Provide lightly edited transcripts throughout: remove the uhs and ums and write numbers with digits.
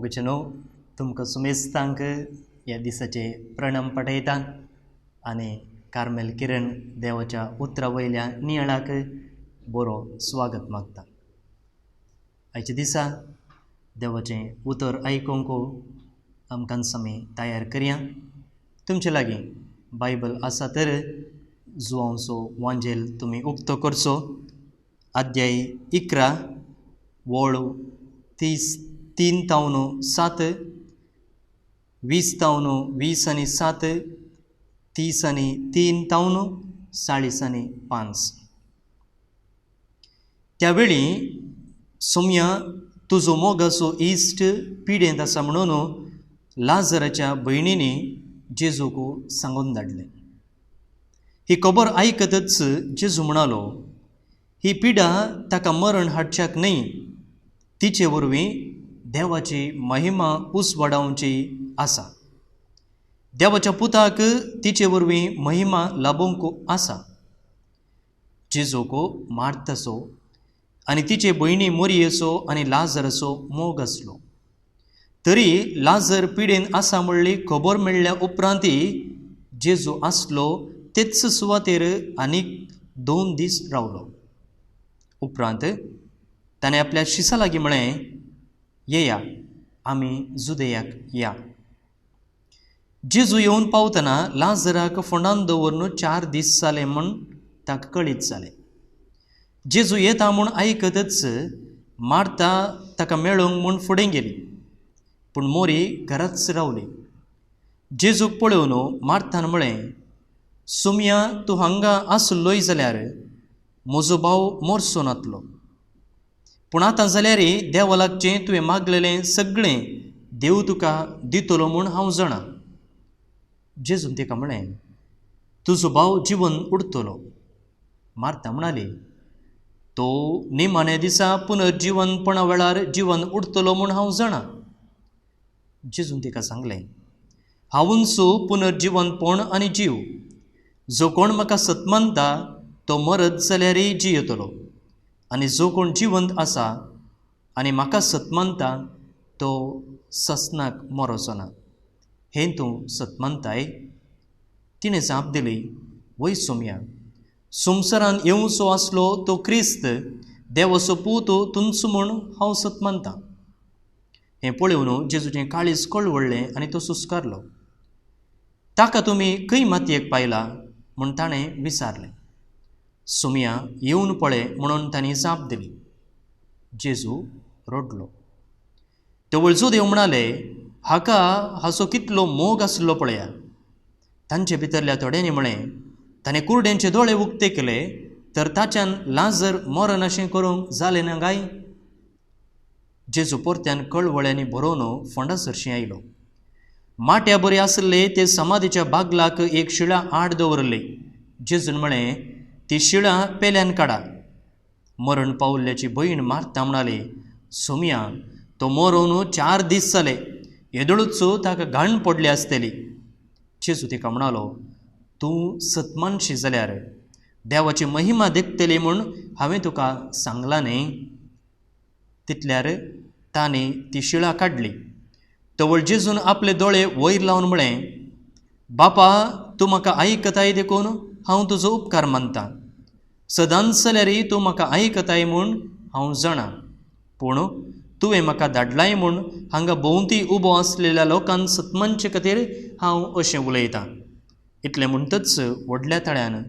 मोगचेनो तुमकां सुमेस्तांक ह्या दिसाचे प्रणाम पाठयता आनी कार्मेल किरण देवाच्या उतरा वयल्या नियाळाक बरो स्वागत मागता. आयच्या दिसा देवाचें उतर आयकूंक आमकां आमी तयार करया. तुमचे लागीं बायबल आसा तर जुवांवचो वांजेल तुमी उक्तो करचो. अध्याय 11 वळ 33 तावन 7 20 तावन 20 आनी 7 30 आनी 3 तावन 40 आनी 5. त्यावेळी सोम्या तुजो मोगाचो इश्ट पिडेंत आसा म्हणून लाजराच्या भयणींनी जेजूक सांगून धाडलें. ही खबर आयकतच जेजू म्हणालो, ही पिडा ताका मरण हाडच्याक न्हय, तिचे वरवीं देवाची महिमा उसवाडावची आसा. देवाच्या पुताक तिचे वरवीं महिमा लाबोवंक आसा. जेजूक मार्ताचो आनी तिचे भयणी मोरयेचो आनी लाजराचो मोग आसलो. तरी लाजर पिडेन आसा म्हणली खबर मेळ्ळ्या उपरांतय जेजू आसलो तेच सुवातेर आनीक 2 दीस रावलो. उपरांत ताणें आपल्या शिसा लागीं म्हळें, येया आमी जुदेयाक या. जेजू येवन पावतना लाजराक फोंडान दवरून 4 दीस जाले म्हूण ताका कळीत जालें. जेजू येता म्हूण आयकतच मार्ता ताका मेळोवंक म्हूण फुडें गेली, पूण मोरी घराच रावली. जेजूक पळोवन मार्तान म्हळें, सोम्या तूं हांगा आसलोय जाल्यार म्हजो भाव मोरसो नातलो, पूण आतां जाल्यार देवा लागचें तुवें मागलेलें सगळें देव तुका दितलो म्हूण हांव जाणा. जेजून तिका म्हळें, तुजो भाव जिवन उरतलो. मार्ता म्हणाली, तो निमाण्या दिसा पुनर्जिवनपणा वेळार जिवन उरतलो म्हूण हांव जाणा. जेजून तिका सांगलें, हांवूच पुनर्जिवनपण आनी जीव. जो कोण म्हाका सत मानता तो मरत जाल्यारय जियेतलो, आनी जो कोण जिवंत आसा आनी म्हाका सत मानता तो ससनाक मरोचो ना. हें तूं सत मानताय? तिणें जाप दिली, वय सोम्या, संवसारान येवचो आसलो तो क्रिस्त देवाचो पूत तुमचो म्हूण हांव सत मानता. हें पळोवन जेजूचें काळीज कळवळ्ळें आनी तो सुस्कारलो. ताका तुमी खंय मातयेक पायला म्हूण ताणें विचारलें. सोम्या येवन पळय म्हणून तांणी जाप दिली. जेजू रडलो. तवळ जुदेव म्हणाले, हाका हाचो कितलो मोग आसलो पळया. तांचे भितरल्या थोड्यांनी म्हळें, ताणें कुरड्यांचे दोळे उक्ते केले तर ताच्यान लाजर मरण अशें करूंक जालें ना काय? जेजू परत्यान कळवळ्यांनी भरोवन फोंडा सरशीं आयलो. माट्या बरी आसले ते समाधीच्या बागलाक एक शिळा आड दवरली. जेजून म्हळें, ती शिळा पेल्यान काडा. मरण पावल्ल्याची भयण मार्ता म्हणाली, सोम्या तो मरोवन 4 दीस जाले, येदोळूच ताका घाण पडली आसतली. जेजू तिका म्हणालो, तूं सतमानशी जाल्यार देवाची महिमा देखतली म्हूण हांवें तुका सांगलां न्ही. तितल्यार तांणी ती शिळा काडली. तवळ जेजून आपले दोळे वयर लावन म्हळें, बापा तूं म्हाका आयकताय देखून हांव तुजो उपकार मानता. सदांच जाल्यारय तूं म्हाका आयकताय म्हूण हांव जाणा, पूण तुवें म्हाका धाडलाय म्हूण हांगा भोंवती उबो आसलेल्या लोकांक सतमानचे खातीर हांव अशें उलयतां. इतलें म्हणटच व्हडल्या ताळ्यान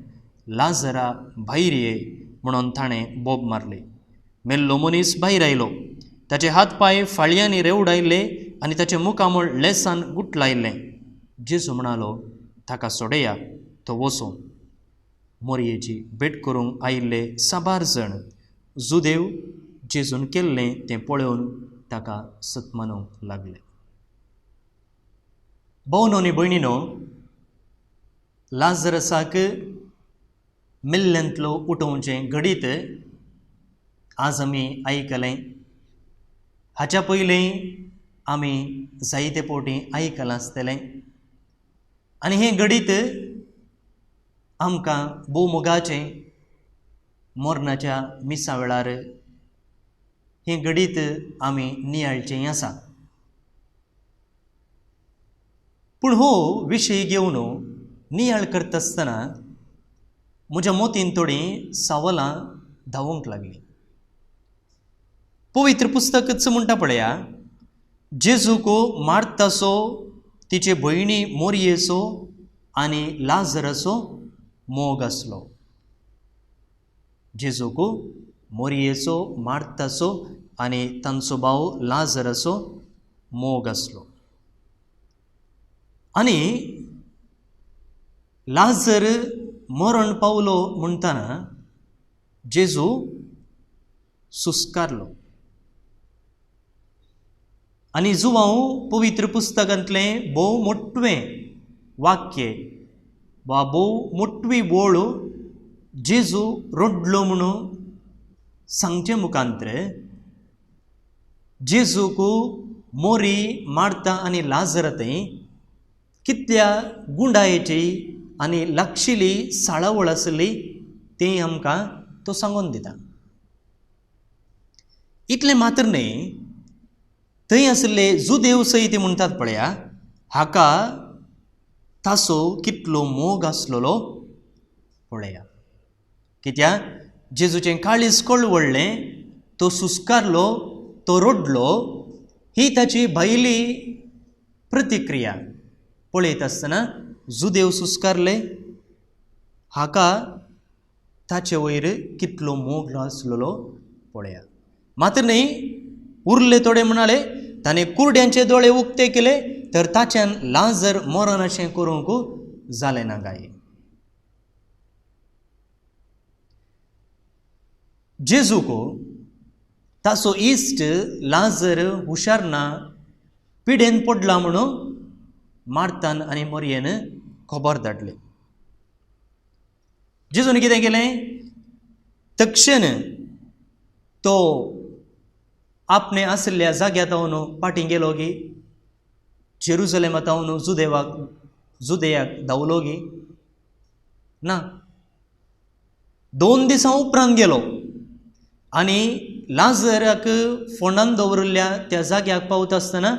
लाजरा भायर ये म्हणून ताणें बोब मारली. मेल्लो मनीस भायर आयलो. ताचे हात पांय फाळयांनी रेवडायल्ले आनी ताचें मुखामळ लेसान गुटलायल्लें. जेजू म्हणालो, ताका सोडया, तो वचूं. मोरयेची भेट करूंक आयिल्ले साबार जण जुदेव जेजून केल्लें तें पळोवन ताका सत मानूंक लागले. भोवनो आनी भयणीनो, लाजरसाक मेल्ल्यांतलो उठोवचें घडीत आज आमी आयकलें. हाच्या पयलीं आमी जायते फावटी आयकलां आसतलें. आनी हें घडीत आमकां भोव मोगाचें मरणाच्या मिसा वेळार हें घडीत आमी नियाळचें आसा. पूण हो विशय घेवन नियाळ करता आसतना म्हज्या मोतीन थोडीं सावलां धांवूंक लागलीं. पवित्र पुस्तकच म्हणटा पळया, जेजूक मार्ताचो, तिचे भयणी मोरयेचो आनी लाजराचो मोग आसलो. जेजूक मोरयेचो, मार्ताचो आनी तांचो भाव लाजराचो मोग आसलो. आनी लाजर मरण पावलो म्हणटना जेजू सुस्कारलो. आनी जुवांव पवित्र पुस्तकांतलें भोव मोटवें वाक्य वा भोव मोटवी वळ जेजू रडलो म्हणून सांगचे मुखांत्र जेजूक मोरी, मार्ता आनी लाजरा थंय कितल्या गुंडायेची आनी लागशिली साळावळ आसली तें आमकां तो सांगून दिता. इतलें मात्र न्हय, थंय आशिल्ले जुदेव सयत म्हणटात पळया, हाका ताचो कितलो मोग आसलेलो पळया. कित्याक जेजूचें काळीज कळवळ्ळें, तो सुस्कारलो, तो रडलो. ही ताची भायली प्रतिक्रिया पळयत आसतना जुदेव सुस्कारले, हाका ताचे वयर कितलो मोग आसलेलो पळया. मात्र न्हय, उरले थोडे म्हणाले ताणें कुरड्यांचे दोळे उक्ते केले तर ताच्यान लाजर मरण अशें करूंक जालें ना काय. जेजूक ताचो इश्ट लाजर हुशार ना, पिडेन पडला म्हणून मार्तान आनी मोरयेन खबर धाडली. जेजून कितें केलें, तक्षण तो आपणे आशिल्ल्या जाग्या तावन फाटीं गेलो गी, जेरुजलेमा तावन जुदेवाक जुदेयाक धांवलो गी ना. 2 दिसां उपरांत गेलो आनी लाजराक फोंडान दवरिल्ल्या त्या जाग्याक पावता आसतना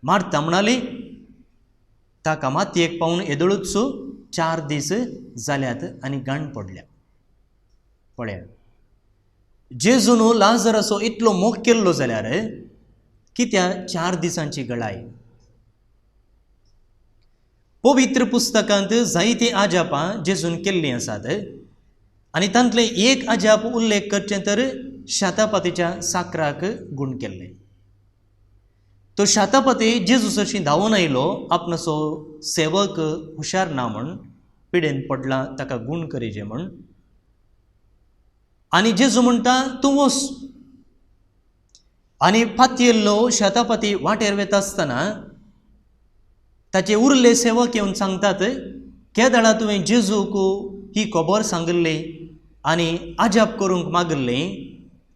मार्ता म्हणाली ताका मातयेक पावून येदोळूच 4 दीस जाल्यात आनी घाण पडल्या. पळया, जेजून लाजराचो इतलो मोग केल्लो जाल्यार कित्याक 4 दिसांची गळाय. पवित्र पुस्तकांत जायतीं आजापां जेजून केल्लीं आसात आनी तांतलें एक आजाप उल्लेख करचें तर शातापातीच्या साकराक गूण केल्लें. तो शातापाती जेजू सरशीं धांवून आयलो, आपणाचो सेवक हुशार ना म्हूण, पिडेन पडला, ताका गूण करिजे म्हूण. आनी जेजू म्हणटा तूं वच. आनी फातयेल्लो शेतापाती वाटेर वता आसतना ताचे उरले सेवक येवन सांगतात, केदळा तुवें जेजूक ही खबर सांगिल्ली आनी आजाप करूंक मागिल्ली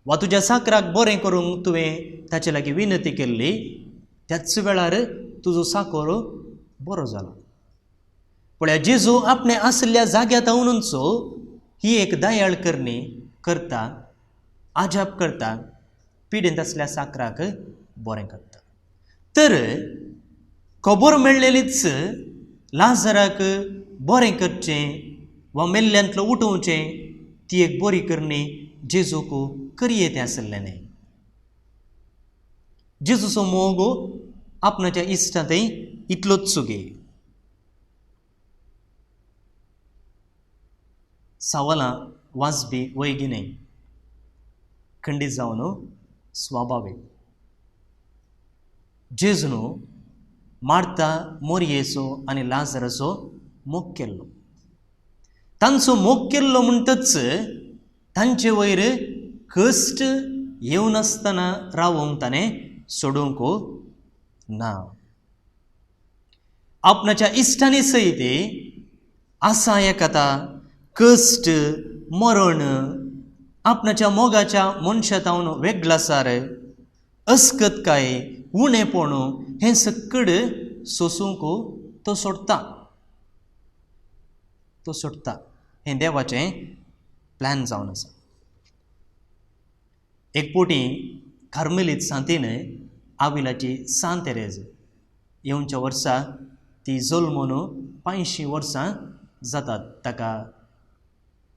वा तुज्या साकराक बरें करूंक तुवें ताचे लागीं विनंती केल्ली, त्याच वेळार तुजो साकर बरो जाला. पळया, जेजू आपणे आशिल्ल्या जाग्या तावनूच ही एक दयाळ करणी करता, आजाप करता, पिडेंत आसल्या साकराक बरें करता. तर खबर मेळ्ळेलीच लाजराक बरें करचें वा मेल्ल्यांतलो उठोवचें ती एक बरी करणी जेजूक करये तें आसलें न्हय. जेजूचो मोग आपणाच्या इश्टांतय इतलोच सुगे. सवालां वाजबी वयगी न्हय, खंडीत जावन स्वाभावीक. जेजून मार्ता, मोरयेचो आनी लाजराचो मोग केल्लो. तांचो मोग केल्लो म्हणटच तांचे वयर कश्ट येवनासतना रावोंक ताणें सोडूंक ना. आपणाच्या इश्टांनी सयत आसा एकाता कश्ट, मरण, आपणाच्या मोगाच्या मनशा तावन वेगळासार, अस्कतकाय, उणेपण हें सकड सोसूंक तो सोडटा, तो सोडटा. हें देवाचें प्लॅन जावन आसा. एक पोटी कार्मेलीत सांतीन आविलाची सांत तेरेज येवच्या वर्सा ती जल्मून 85 वर्सां जातात. ताका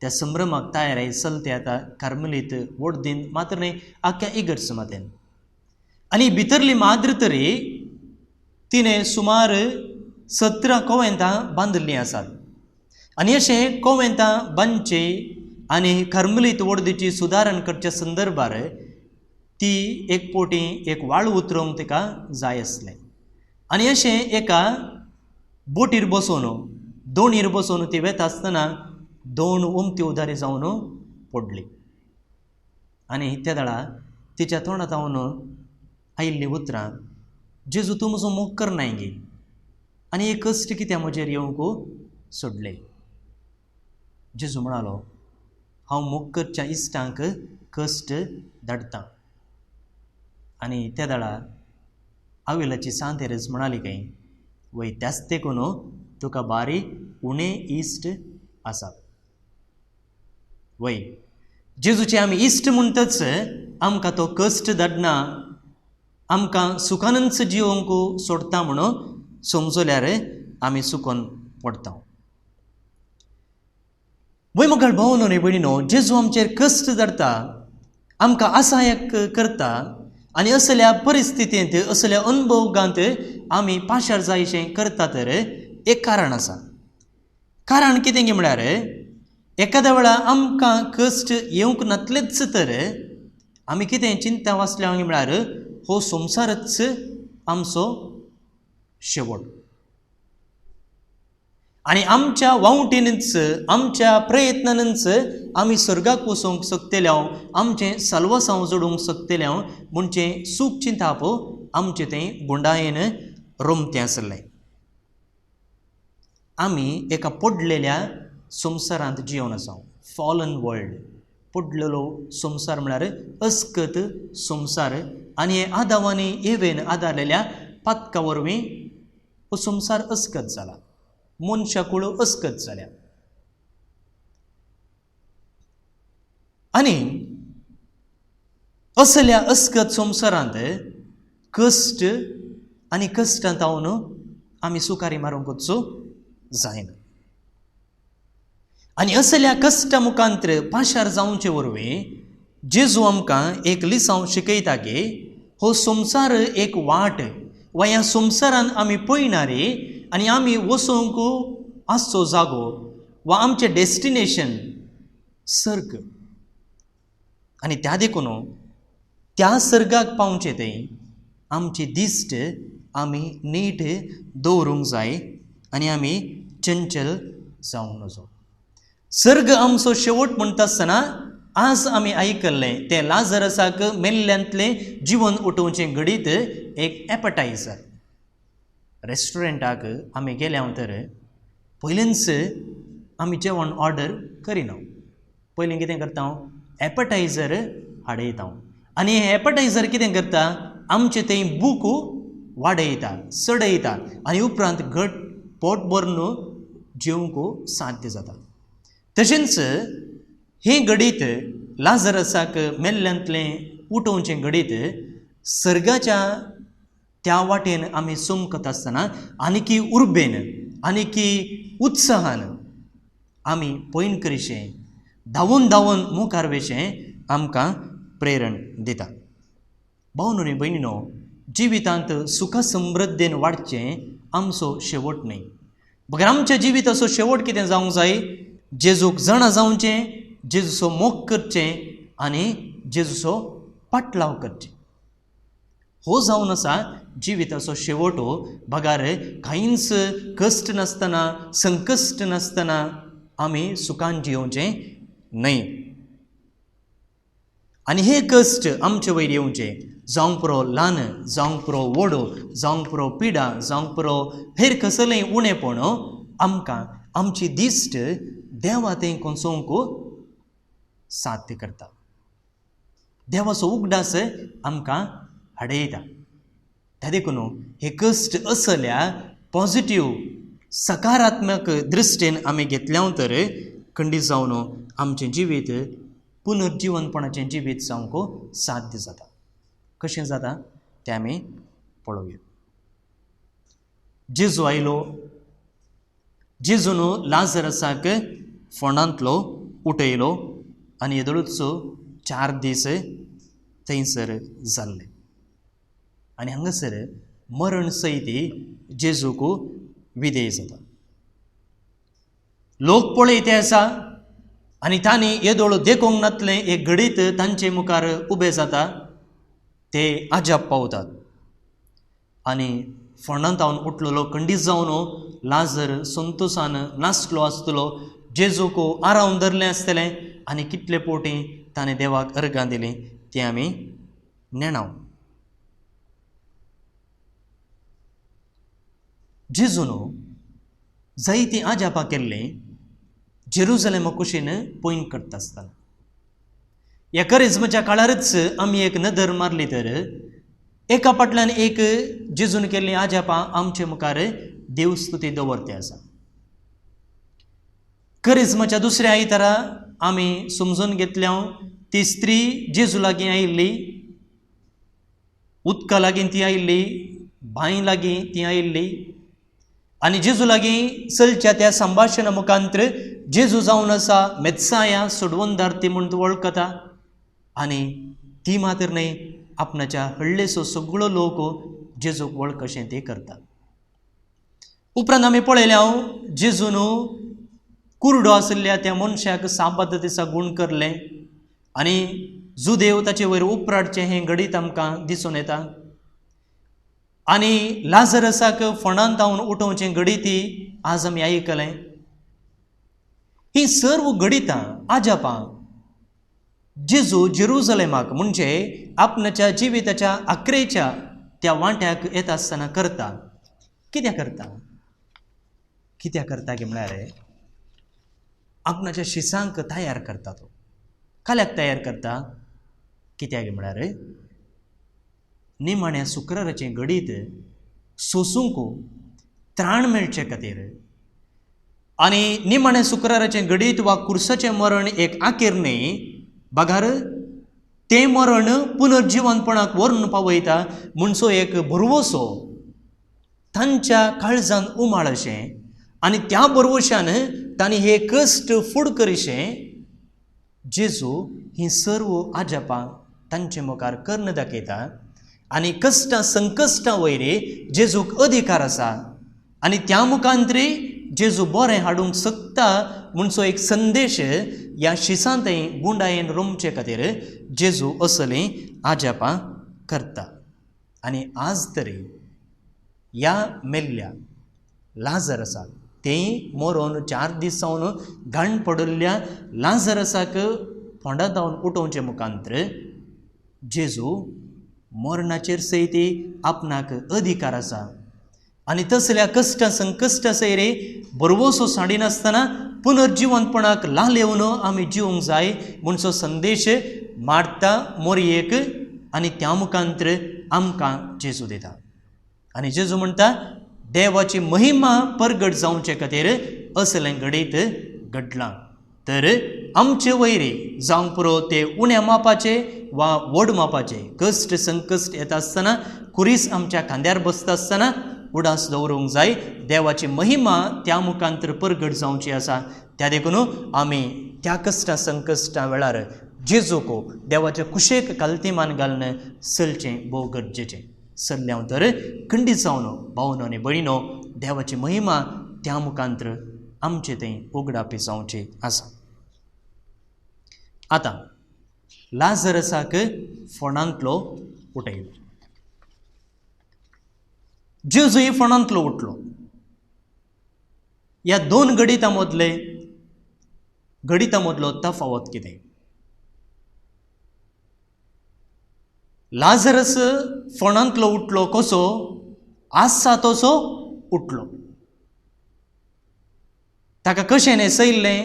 त्या संभ्रमाक तयाराय चलते आतां कार्मेलीत वडदीन मात्र न्हय आख्या इगर्ज मातेन. आनी भितरली माद्र तरी तिणें सुमार 17 कोवेंतां बांदिल्लीं आसात. आनी अशें कोवेंतां बांदची आनी कार्मेलीत वडदीची सुदारण करच्या संदर्भार ती एक पोटी एक वाळ उतरोवंक तिका जाय आसलें. आनी अशें एका बोटीर बसून दोणीर बसून ती वेता आसतना दोन उमती उदारी जावन पडली आनी त्या वेळा तिच्या तोंडांत आयिल्लीं उतरां, जेजू तूं म्हजो मोग करनाय गे आनी एक कश्ट कित्याक म्हजेर येवंक सोडले. जेजू म्हणालो, हांव मोग करच्या इश्टांक कश्ट धाडटा. आनी त्या वेळा आविलाची सांतेरच म्हणाली काय, वय त्याच तेकून तुका बारी उणे इश्ट आसात. वय जेजूचे आमी इश्ट म्हणटच आमकां तो कश्ट धाडना, आमकां सुखानच जिवंक सोडटा म्हणून समजल्यार आमी सुकोन पडटा. वय मुखार भाव न्हय भयणीनो, जेजू आमचेर कश्ट धाडटा, आमकां असहाय्य करता आनी असल्या परिस्थितींत असल्या अनुभवगांत आमी पाशार जायशें करता तर एक कारण आसा. कारण कितें गी म्हळ्यार एखाद्या वेळा आमकां कश्ट येवंक नातलेच तर आमी कितें चिंता वाचल्या म्हळ्यार हो संवसारच आमचो शेवट आनी आमच्या वावटीनच आमच्या प्रयत्नानच आमी स्वर्गाक वचूंक शकतले, आमचें साल्वासांव जोडूंक शकतले म्हणचें सूख चिंताप आमचें तें गुंडायेन रोमतें आसलें. आमी एका पडलेल्या संवसारांत जिवन आसा, फॉलन वर्ल्ड, पडलेलो संवसार म्हळ्यार अस्कत संवसार आनी हे आदाव आनी एवेन आदारलेल्या पातका वरवीं हो संवसार अस्कत जाला, मनशाकूळ अस्कत जाल्या. आनी असल्या अस्कत संवसारांत कश्ट आनी कश्टांत हांव आमी सुकारी मारूंकच जायना. आनी असल्या कश्टा मुखांतर पाशार जावचे वरवीं जेजू आमकां एक लिसांव शिकयता की हो संवसार एक वाट वा ह्या संवसारान आमी पळयणारी आनी आमी वचूंक आसचो जागो वा आमचें डेस्टिनेशन सर्ग. आनी त्या देखून त्या सर्गाक पावचें थंय आमची दिश्ट आमी नीट दवरूंक जाय आनी आमी चंचल जावंक नजो. सर्ग आमचो शेवट म्हणटा आसतना आज आमी आयकल्लें तें लाजरसाक मेल्ल्यांतलें जिवन उठोवचें घडीत एक एपटायझर. रेस्टॉरंटाक आमी गेल्या तर पयलींच आमी जेवण ऑर्डर करिना, पयलीं कितें करता एपटायझर हाडयता आनी हें एपटायझर कितें करता आमचें थंय बूक वाडयता चडयता आनी उपरांत घट पोट भरून जेवंक साध्य जाता. तशेंच हें घडीत लाजरसाक मेल्ल्यांतलें उठोवचें घडीत सर्गाच्या त्या वाटेन आमी चमकत आसतना आनीकी उर्बेन आनीकी उत्साहान आमी पयण करिशें धांवून धांवून मुखार वेचें आमकां प्रेरण दिता. भाव न्हय भयणीनो, जिवितांत सुख समृद्धीन वाडचें आमचो शेवट न्हय, बगर आमच्या जिविताचो शेवट कितें जावंक जाय, जेजूक जाणा जावचें, जेजूचो मोग करचें आनी जेजूचो पाटलाव करचें. हो जावन आसा जिविताचो शेवट. बगार कांयच कश्ट नासतना संकश्ट नासतना आमी सुखान जियोवचें न्हय. आनी हे कश्ट आमचे वयर येवचे, जावंक पुरो ल्हान, जावंक पुरो व्हड, जावंक पुरो पिडा, जावंक पुरो हेर कसलेंय उणेपण, आमकां आमची दिश्ट देवा थंय कोसोवंक साध्य करता. देवाचो उगडास आमकां हाडयता. त्या देखून हे कश्ट असल्या पॉझिटीव सकारात्मक दृश्टीन आमी घेतल्या तर खंडीत जावन आमचें जिवीत पुनर्जिवनपणाचें जिवीत जावंक साध्य जाता. कशें जाता तें आमी पळोवया. जेजू आयलो. जेजून लाजरसाक फोंडांतलो उठयलो आनी येदोळूच 4 दीस थंयसर जाल्ले. आनी हांगासर मरण सयत जेजूक विधेय जाता. लोक पळयते आसा आनी तांणी येदोळ देखूंक नातलें एक घडीत तांचे मुखार उबें जाता. ते अजाप पावतात आनी फोंडांत हांव उठलेलो खंडीत जावन लाजर संतोसान नासलो आसतलो, जेजूक आरावन धरलें आसतलें आनी कितले पोटी ताणें देवाक अर्गां दिलीं ती आमी नेणाव. जेजून जायतीं अजापां केल्लीं जेरुजलेमा कुशीन पयन करता आसतना. ह्या करिज्माच्या काळारच आमी एक नदर मारली तर एका फाटल्यान एक जेजून केल्लीं अजापां आमचे मुखार देवस्तुती दवरते आसा. करिज्माच्या दुसऱ्या आयतारा आमी समजून घेतल्या ती स्त्री जेजू लागीं आयिल्ली, उदका लागीं ती आयिल्ली, बांय लागीं ती आयिल्ली आनी जेजू लागीं चलच्या त्या संभाशणा मुखांत्र जेजू जावन आसा मेत्साया सोडवणदार ती म्हूण वळखता आनी ती मात्र न्हय आपणाच्या हळ्ळेचो सगळो लोक जेजूक वळखशें ते करता. उपरांत आमी पळयलें हांव जेजून कुरडो आशिल्ल्या त्या मनशाक साबाद दिसा गूण करलें आनी जुदेव ताचे वयर उपराटचें हें घडीत आमकां दिसून येता. आनी लाजरसाक फोंडांत धांवन उठोवचें घडीत आज आमी आयकलें. ही सर्व घडितां अजापां जेजू जेरुजलेमाक म्हणजे आपणाच्या जिविताच्या आकरेच्या त्या वांट्याक येता आसतना करता. कित्याक करता? कित्याक करता की म्हळ्यार आपणाच्या शिसांक तयार करता. तो काल्याक तयार करता कित्याक म्हळ्यार निमाण्या शुक्राराचें घडीत सोसूंक त्राण मेळचे खातीर आनी निमाण्या शुक्राराचें घडीत वा कुर्साचें मरण एक आखेर न्हय बगार तें मरण पुनर्जिवनपणाक व्हरून पावयता म्हणचो एक भरवसो तांच्या काळजान उमाळ अशें आनी त्या भरवशान तांणी हे कश्ट फूड करिशें जेजू ही सर्व अजापां तांचे मुखार कर्ण दाखयता आनी कश्टां संकश्टां वयर जेजूक अधिकार आसा आनी त्या मुखांतरी जेजू बरें हाडूंक शकता म्हणचो एक संदेश ह्या शिसांतय गुंडायेन रोमचे खातीर जेजू असलीं अजापां करता. आनी आज तरी ह्या मेल्ल्या लाजरसाक तेंय मरोन 4 दीस जावन घाण पडिल्ल्या लाजरसाक फोंडा धांवन उठोवचे मुखांत्र जेजू मरणाचेर सयत आपणाक अधिकार आसा आनी तसल्या कश्टां संकश्टां सयरे भरवसो सांडिनासतना पुनर्जिवनपणाक लालेवन आमी जिवंक जाय म्हणचो संदेश मारता मोरयेक आनी त्या मुखांत्र आमकां जेजू दिता. आनी जेजू म्हणटा देवाची महिमा परगट जावचे खातीर असलें घडीत घडलां. तर आमचे वयरी जावंक पुरो ते उण्या मापाचे वा व्हड मापाचे कश्ट संकश्ट येता आसतना कुरीस आमच्या खांद्यार बसता आसतना उडास दवरूंक जाय. देवाची महिमा त्या मुखांतर परगट जावची आसा. त्या देखून आमी त्या कश्टां संकश्टां वेळार जेजूक देवाच्या कुशेक कालतीमान घालून चलचें भोव गरजेचें. सल्ले हांव तर खंडीत जावन भावनो आनी भयणो देवाची महिमा त्या मुखांतर आमचे थंय उगडापी जावची आसा. आतां लाजरसाक फोंडांतलो उठयलो. जेजूय फोंडांतलो उठलो. ह्या दोन घडितां मदलो तफावत कितें? लाजरस फोंडांतलो उठलो कसो? आसा तसो उठलो. ताका कशें न्हेसयल्लें,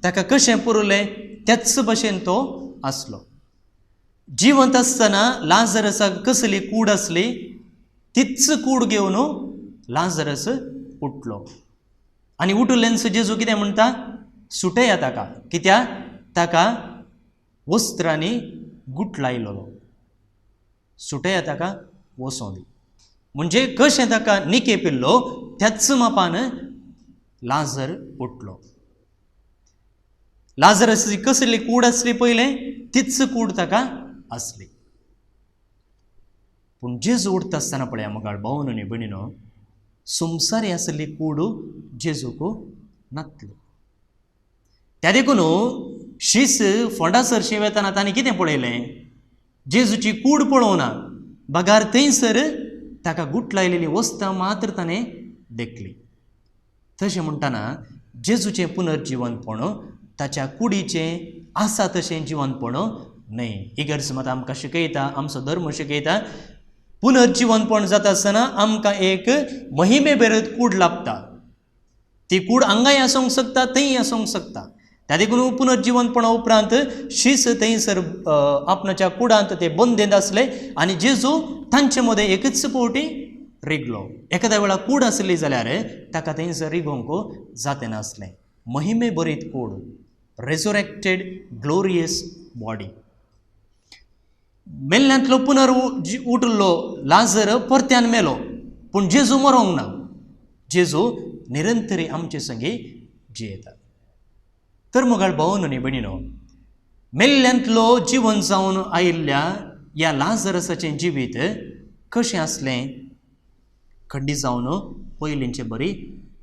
ताका कशें पुरलें त्याच भशेन तो आसलो. जिवंत आसतना लाजरसाक कसली कूड आसली तीच कूड घेवन लाजरस उठलो. आनी उठलेंच जेजू कितें म्हणटा? सुटया ताका. कित्याक? ताका वस्त्रांनी गुटलायलेलो. सुटया ताका वसों दी. म्हणजे कशें ताका निकेपिल्लो त्याच मापान लाजर उठलो. लाजराची कसली कूड आसली पयलें तीच कूड ताका आसली. पूण जेजू उठता आसतना पळया मोगाळ भावनो आनी भयणीनो, संवसारी आसली कूड जेजूक नातली. त्या देखून शीस फोंडा सरशी वेतना तांणी कितें पळयलें? जेजूची कूड पळोवना, बगार थंयसर ताका गुटलायलेली वस्त्रां मात्र ताणें देखली. तशें म्हणटना जेजूचें पुनर्जिवनपण ताच्या कुडीचें आसा तशें जिवनपण न्हय. इगर्ज मात आमकां शिकयता, आमचो धर्म शिकयता, पुनर्जिवनपण जाता आसतना आमकां एक महिमे भरत कूड लाभता. ती कूड हांगाय आसूंक शकता, थंय आसूंक शकता. त्या देखून पुनर्जिवनपणा उपरांत शीस थंयसर आपणाच्या कुडांत ते बंदेंत आसले आनी जेजू तांचे मदें एकच फावटी रिगलो. एखाद्या वेळार कूड आसली जाल्यार ताका थंयसर रिगोवंक जातें नासलें. महिमे भरीत कूड, रेजोरेक्टेड ग्लोरियस बॉडी. मेल्ल्यांतलो पुनर उठलो लाजर परत्यान मेलो, पूण जेजू मरोंक ना. जेजू निरंतरी आमचे संगी जियेता. तर मोगाळ भावनो आनी भयणीनो, मेल्ल्यांतलो जिवन जावन आयिल्ल्या ह्या लाजरसाचें जिवीत कशें आसलें? खंडीत जावन पयलींचे बरी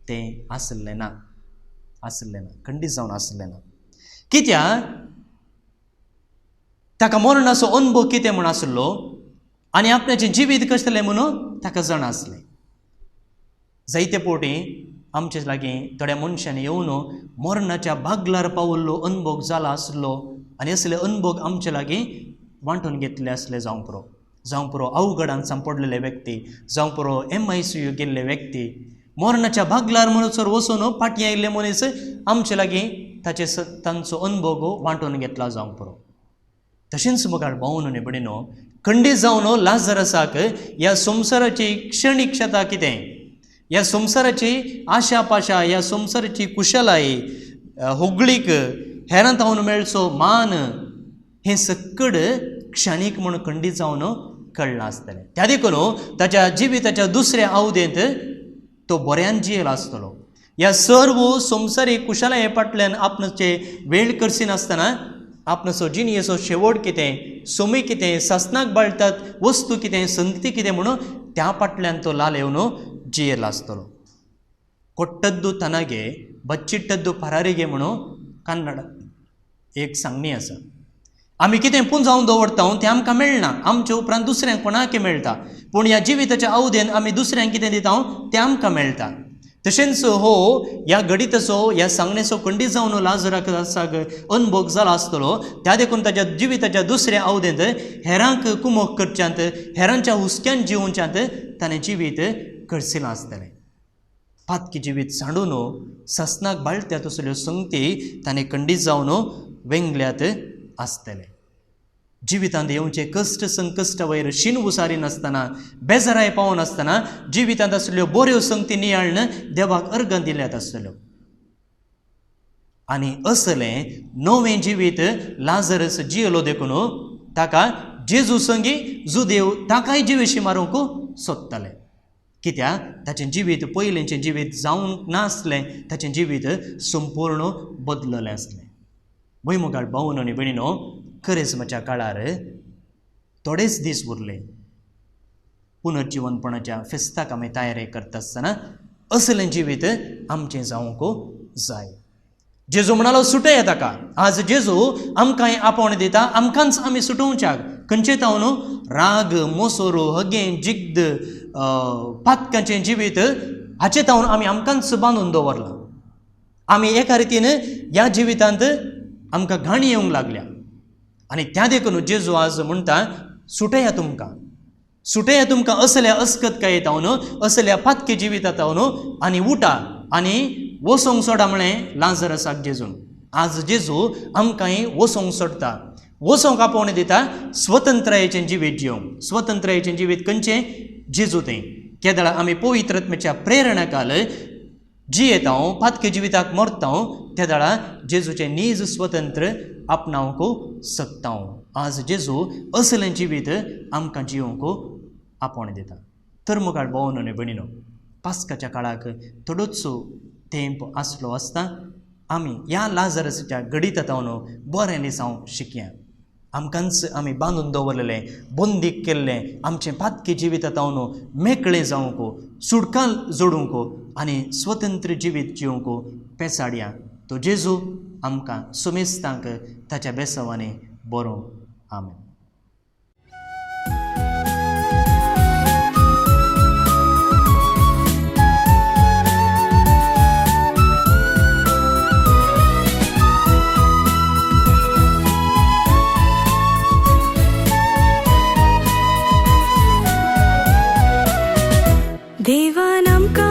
तें आसलें ना, आसलें ना, खंडीत जावन आसलें ना. कित्याक ताका मरणाचो अनुभव कितें म्हूण आसलो आनी आपल्याचें जिवीत कसलें म्हणून ताका जाणा आसलें. जायते फावटी आमचे लागीं थोड्या मनशांनी येवन मरणाच्या बागलार पावल्लो अनुभव जाला आसलो आनी असले अनुभव आमचे लागीं वांटून घेतले आसले. जावंक पुरो, जावंक पुरो अवघडान सांपडलेले व्यक्ती, जावंक पुरो MICU गेल्ले व्यक्ती, मरणाच्या बागलार म्हणसर वचून फाटीं आयिल्ले मनीस आमचे लागीं ताचे तांचो अनुभव वांटून घेतला जावंक पुरो. तशेंच मोगाळ भावनो आनी भयणीनो, खंडीत जावन लाजरसाक ह्या संवसाराची क्षणिकता कितें, ह्या संवसाराची आशा पाशा, ह्या संवसाराची कुशलाय, होगळीक, हेरां तावन मेळचो मान, हें सक्कड क्षणीक म्हूण खंडीत जावन कळ्ळां आसतलें. त्या देखून ताच्या जिविताच्या दुसऱ्या अवधेंत तो बऱ्यान जियेलो आसतलो. ह्या सर्व संवसारीक कुशलाये फाटल्यान आपणाचे वेळ करसिनासतना आपणाचो जिणयेचो शेवट कितें, सोमी कितें, सासनाक बाळटात वस्तू कितें, संगती कितें म्हणून त्या फाटल्यान तो लाल येवन जियेलो आसतलो. कोट्टद्दू तनागे बच्चिट्टद्दू परारिगे म्हणून कन्नड एक सांगणी आसा. आमी कितें पुंजावन दवरता तें आमकां मेळना, आमचे उपरांत दुसऱ्यांक कोणाक मेळटा, पूण ह्या जिविताच्या अवधेन आमी दुसऱ्यांक कितें दिता तें आमकां मेळटा. तशेंच हो ह्या घडिताचो, ह्या सांगणेचो खंडीत जावन लाजराक अनुभव जाला आसतलो. त्या देखून ताच्या जिविताच्या दुसऱ्या अवधेंत हेरांक कुमोक करच्यांत, हेरांच्या हुस्क्यान जिवोवच्यांत ताणें जिवीत करसिलां आसतलें. पातकी जिवीत सांडून ससनाक बाळत्या तसल्यो संगती ताणें खंडीत जावन वेंगल्यात आसतलें. जिवितांत येवचे कश्ट संकश्ट वयर शीण उसारी नासतना, बेजाराय पावनासतना जिवितांत आसल्यो बऱ्यो संगती नियाळून देवाक अर्गां दिल्यात आसतल्यो. आनी असलें नवें जिवीत लाजरस जियेलो देखून ताका जेजू संगी जुदेव ताकाय जिवेशी मारूंक सोदताले. कित्याक ताचें जिवीत पयलींचें जिवीत जावंक नासलें, ताचें जिवीत संपूर्ण बदललें आसलें. भुंयमुगाळ भावनो आनी भयणीनो, करेज्माच्या काळार थोडेच दीस उरले. पुनर्जिवनपणाच्या फेस्ताक आमी तयारी करता आसतना असलें जिवीत आमचें जावंक जाय. जेजू म्हणालो सुटया ताका. आज जेजू आमकां आपोवणें दिता, आमकांच आमी सुटोवच्याक. खंयचे तावन राग, मोसोरो, हगें, जिद्द, पातकांचें जिवीत हाचे तावन आमी आमकांच बांदून दवरलां. आमी एका रितीन ह्या जिवितांत आमकां घाण येवंक लागल्या आनी त्या देखून जेजू आज म्हणटा सुटया तुमकां, सुटया तुमकां असल्या अस्कतकाये तावन, असल्या पातके जिविता तावन, आनी उठा आनी वसोंक सोडा म्हळें लाजरसाक जेजून. आज जेजू आमकांय वसोंक सोडटा, वसोंक आपोवणें दिता स्वतंत्रायेचें जिवीत जिवंक. स्वतंत्रायेचें जिवीत खंयचें? जेजू तें. केदळा आमी पवित्र आत्म्याच्या प्रेरणा काल जियेता, पातके जिविताक मरता, तेदळा जेजूचें नीज स्वतंत्र आपणावंक शकता. आज जेजू असलें जिवीत आमकां जिवंक आपोवणें दिता. तर मुखार भोवन आनी भयणीनो, पास्काच्या काळाक थोडोच तेंप आसलो आसता आमी ह्या लाजरसाच्या घडिता बरें लिसांव शिकया. आमकांच आमी बांदून दवरलेलें, बंदीक केल्लें आमचें पातकी जिवीत तावन मेकळें जावंक, सुटका जोडूंक आनी स्वतंत्र जिवीत जिवंक पेसाडया. तो जेजू आमकां सुमेस्तांक ताच्या बेसावांनी बरो. आमेन. देवान आमकां